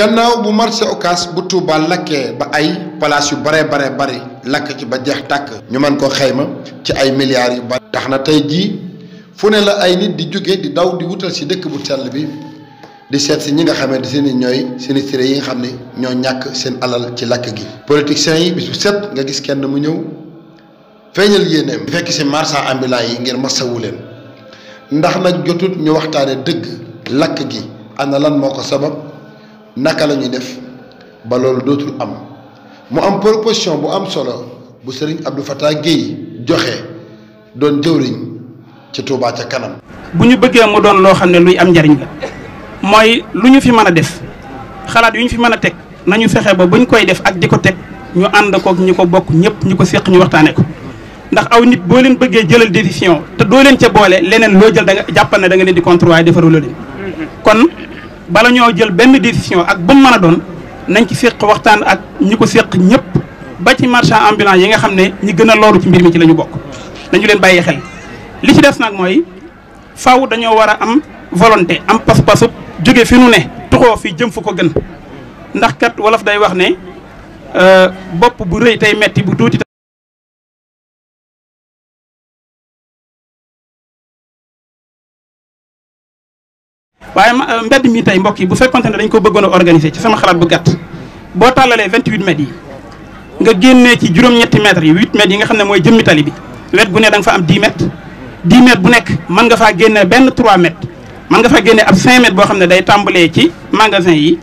gannaaw bu marché Ocass bu Touba lakkee ba ay place yu bare bari lakk ci ba jeex tàkk ñu mën ko xayma ci ay milliards yu bari tax na tey jii fu ne la ay nit di jóge di daw di wutal si dëkk bu sell bi di seet si ñi nga xamante ni ñooy sinistré yi nga xam ne ñoo ñàkk seen alal ci lakk gi. politiciens yi bis bu set nga gis kenn mu ñëw feeñal yéeneem fekk si marchand ambulant yi ngir masawu leen ndax nag jotut ñu waxtaane dëgg lakk gi ana lan moo ko sabab naka la ñuy def ba loolu dootul am mu am proposition bu am solo bu Serigne Abdou Fatah Guèye joxe doon jëwriñ ci Touba ca kanam. bu ñu bëggee mu doon loo xam ne luy am njariñ la mooy lu ñu fi mën a def xalaat yu ñu fi mën a teg nañu fexe ba buñ koy def ak di ko teg ñu ànd kook ñi ko bokk ñëpp ñi ko séq ñu waxtaane ko ndax aw nit boo leen bëggee jëlal décision te doo leen ca boole leneen loo jël da nga jàppal ne da nga leen di contrôler waaye defarul leen kon bala ñoo jël benn décision ak bu mu mën a doon nañ ci séq waxtaan ak ñi ko séq ñëpp ba ci marchand ambulant yi nga xam ne ñi gën a looru ci mbir mi ci la ñu bokk dañu leen bàyyi xel li ci des nag mooy faw dañoo war a am volonté am pas-pasu jóge fi nu ne tuxoo fi jëm fu ko gën ndax kat wolof day wax ne bopp bu rëy tey metti bu tuuti waaye mbedd mi tey mbokk yi bu fekkonte ne dañ ko bëggoon a organiser ci sama xalaat bu gàtt boo tàllalee 28 mètres yi nga génnee ci juróom-ñetti mètres yi 8 mètres yi nga xam ne mooy jëmmi tali bi wet gu ne da nga fa am 10 mètres 10 mètres bu nekk mën nga faa génne benn 3 mètres mën nga faa génne ab 5 mètres boo xam ne day tàmbalee ci magasin yi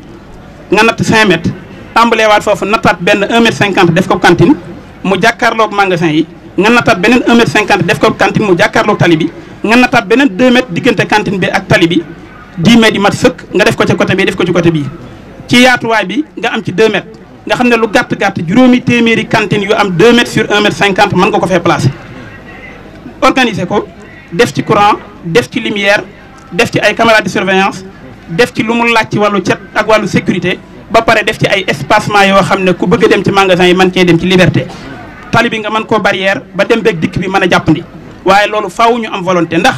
nga natt 5 mètres tàmbalee waat foofu nattaat benn 1 mètre 50 def ko cantine mu jàkkaarloog magasin yi nga nattaat beneen 1 mètre 50 def ko cantine mu jàkkaarloog tali bi nga nattaat beneen 2 mètres diggante cantine bi ak tali bi 10 mètres yi mat sëkk nga def ko ci côté bi def ko ci côté bii ci yaatuwaay bi nga am ci 2 mètres nga xam ne lu gàtt juróomi téeméeri cantine yu am 2 mètres sur 1 mètre 50 mën nga ko fee placer. organiser ko def ci courant def ci lumière def ci ay caméras de surveillance def ci lu mu laaj ci wàllu cet ak wàllu sécurité ba pare def ci ay espacement yoo xam ne ku bëgg a dem ci magasin yi mën cee dem ci liberté tali bi nga mën koo barrière ba dem beeg dikk bi mën a jàppandi waaye loolu faaw ñu am volonté ndax.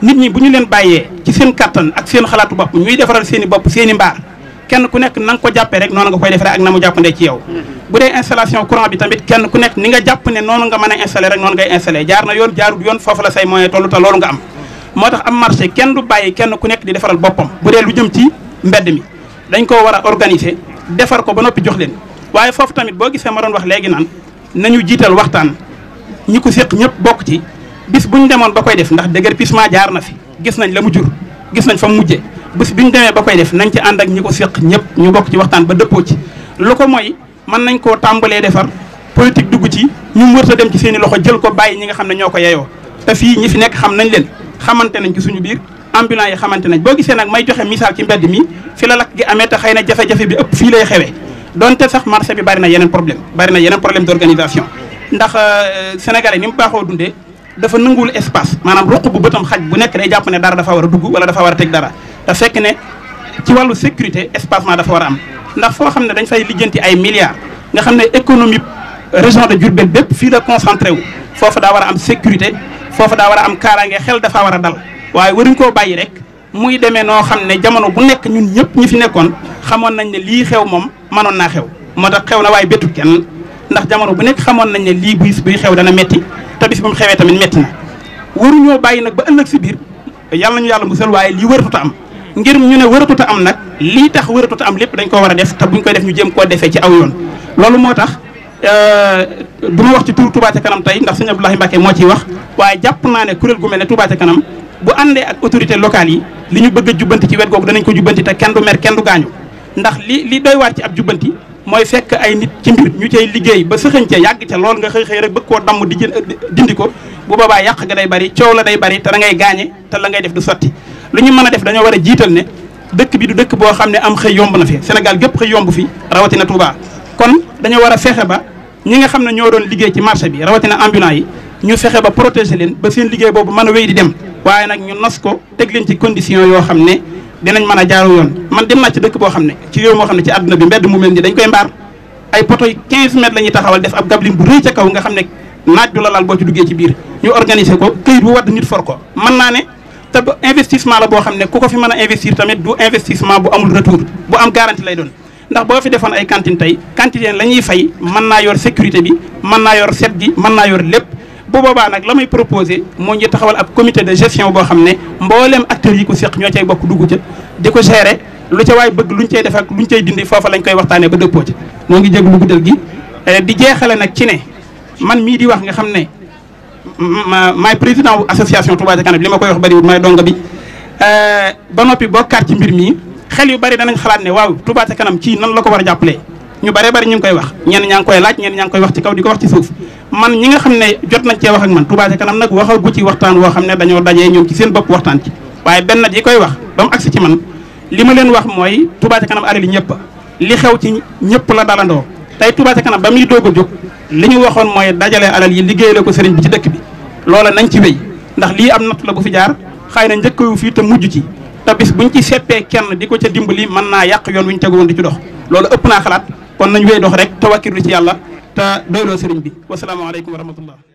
nit ñi bu ñu leen bàyyee ci seen kattan ak seen xalaatu bopp ñuy defaral seen i bopp seen i mbaar kenn ku nekk na nga ko jàppee rek noonu nga koy defaree ak na mu jàppandee ci yow bu dee installation courant bi tamit kenn ku nekk ni nga jàpp ne noonu nga mën a installé rek noonu ngay installé jaar na yoon jaarut yoon foofu la say moyen tollu te loolu nga am moo tax am marché kenn du bàyyi kenn ku nekk di defaral boppam bu dee lu jëm ci mbedd mi dañ koo war a organiser defar ko ba noppi jox leen waaye foofu tamit boo gisee ma doon wax léegi naan nañu jiital waxtaan ñi ko séq ñëpp bokk ci bis bu ñu demoon ba koy def ndax déguerpissement jaar na fi gis nañ la mu jur gis nañ fa mu mujje bis bi ñu demee ba koy def nañ ci ànd ak ñi ko séq ñëpp ñu bokk ci waxtaan ba dëppoo ci lu ko mooy mën nañ koo tàmbalee defar politique dugg ci ñu wërta dem ci seen i loxo jël ko bàyyi ñi nga xam ne ñoo ko yeyoo te fii ñi fi nekk xam nañ leen xamante nañ ci suñu biir ambulant yi xamante nañ boo gisee nag may joxe misaal ci mbedd mi fi la lakk gi amee te xëy na jafe-jafe bi ëpp fii lay xewee donte sax marché bi bari na yeneen problème d'organisation ndax sénégalais ni mu baaxoo dundee dafa nanguwul espace maanaam ruq bu bëtam xaj bu nekk day jàpp ne dara dafa war a dugg wala dafa war a teg dara te fekk ne ci wàllu sécurité espacement dafa war a am ndax foo xam ne dañ fay lijjanti ay milliards nga xam ne économie région de Diourbel bépp fii la concentré wu foofu daa war a am sécurité foofu daa war a am kaaraange xel dafa war a dal waaye waruñ koo bàyyi rek muy demee noo xam ne jamono bu nekk ñun ñëpp ñi fi nekkoon xamoon nañ ne lii xew moom mënoon naa xew moo tax xew na waaye béttul kenn ndax jamono bu nekk xamoon nañ ne lii buy xew dana metti te bis bu mu xewee tamit metti na waruñoo bàyyi nag ba ëllëg si biir yàlla nañu yàlla musal waaye lii wëratuta am ngir ñu ne wëratuta am nag lii tax wëratuta am lépp dañ ko war a def te buñ koy def ñu jéem koo defee ci aw yoon loolu moo tax du ma wax ci turu Touba ca kanam tey ndax sëñ Abdoulaye Mbacké moo ciy wax waaye jàpp naa ne kuréel gu mel ne Touba ca kanam bu àndee ak autorité locale yi li ñu bëgg a jubbanti ci wet googu danañ ko jubbanti te kenn du mer kenn du gaañu ndax li doy waar ci ab jubbanti mooy fekk ay nit ci mbir ñu cay liggéey ba sëxañ ca yàgg ca lool nga xëy rek bëgg koo damm dindi ko bu boobaa yàq ga day bari coow la day bari te da ngay gaañe te la ngay def du sotti lu ñu mën a def dañoo war a jiital ne dëkk bi du dëkk boo xam ne am xëy yomb na fi Sénégal gépp xëy yomb fi rawatina Touba kon dañoo war a fexe ba ñi nga xam ne ñoo doon liggéey ci marché bi rawatina ambulant yi ñu fexe ba protéger leen ba seen liggéey boobu mën a wéy di dem waaye nag ñu nos ko teg leen ci condition yoo xam ne dinañ mën a jaaru yoon man dem naa ci dëkk boo xam ne ci réew moo xam ne ci àdduna bi mbedd mu mel ni dañ koy mbaar ay poto 15 mètres la ñuy taxawal def ab gablin bu rëy ca kaw nga xam ne naaj du la laal boo ci duggee ci biir ñu organiser ko këyit bu wadd nit for ko mën naa ne te investissement la boo xam ne ku ko fi mën a investir tamit du investissement bu amul retour bu am garantie lay doon. ndax boo fi defoon ay cantine tey cantine la ñuy fay mën naa yor sécurité bi mën naa yor set gi mën naa yor lépp bu boobaa nag la may proposé moo ñu taxawal ab comité de gestion boo xam ne mbooleem acteurs yi ko seq ñoo cay bokk dugg ca di ko gérer lu ca waay bëgg luñ cay def ak luñ cay dindi foofa lañ koy waxtaanee ba dëppoo ca moo ngi jéglu guddal gi di jeexale nag ci ne man mii di wax nga xam ne maay président wu association Touba ca kanam li ma koy wax bariwul may donga bi ba noppi bokkaat ci mbir mi xel yu bari danañ xalaat ne waaw Touba ca kanam ci nan la ko war a jàppalee ñu bari ñu ngi koy wax ñenn ñaa ngi koy laaj ñenn ñaa ngi koy wax ci kaw di ko wax ci suuf man ñi nga xam ne jot nañ cee wax ak man Touba ca kanam nag waxagu ci waxtaan woo xam ne dañoo dajee ñoom ci seen bopp waxtaan ci waaye benn yi koy wax ba mu agsi ci man li ma leen wax mooy Touba ca kanam alali ñëpp li xew ci ñëpp la dalandoo tey Touba ca kanam ba muy doog a jóg li ñu waxoon mooy dajale alal yi liggéeyale ko sëriñ bi ci dëkk bi loola nañ ci wéy ndax lii am natt la bu fi jaar xëy na njëkk yu fii te mujj ci te bis buñ ci seppee kenn di ko ca dimbali mën naa yàq yoon wi ñu tegu woon di ci dox loolu ëpp naa xalaat kon nañ wéy dox rek te wàkkirlu ci yàlla te doyloo sëriñ bi wasalaamaaleykum wa rahmatullah